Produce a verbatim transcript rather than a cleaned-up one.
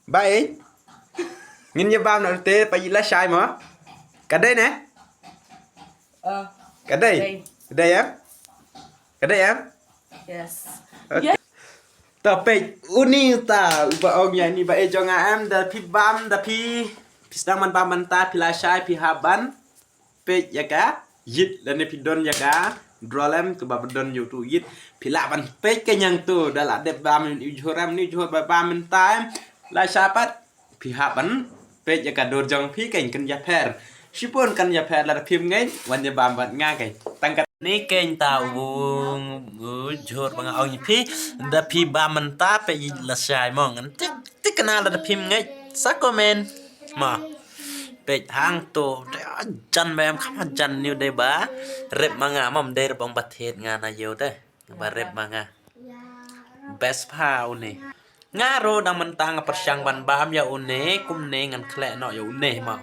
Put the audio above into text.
Ba ïeit. Ngin ïa bam noh te pa ïeit lashai mo. Ka dei ne? Uh, Ka dei. Dei. Ka dei em? Ka dei em? yes. Okay. Ta peit uni ta uba ong ïa ni ba ïeit jong nga em, da phi bam da phi phi sdang ban bam mynta phi lashai phi hap ban peit ïa ka ïit lane phi don ïa ka drolem kaba don ïa utu ïit. Phi lah ban peit ka ñiang tu da la dep bam ni jhur em ni jhur ba bam mynta em. Lashai pat phi hap ban peit ïa ka dur jong phi kan kan ïapher. Shipun kan ïapher lada phim ngeit wan ïa bam bad nga kan. Tang katne kan ta u u jhur ba nga ong ïa phi da phi bam mynta peit ïa lashai mo ngan tik tik kana lada phim ngeit sa comment. Ma peit hangto jan ba em kham jan ni u dei ba rep ma nga, mam dei ba ong ba thied nga na ïew de. Ba rep ma nga. Best pha une. Nga ruh dang mynta nga pyrshang ban bam ïa une kumne ngan khleh noh ïa une ma.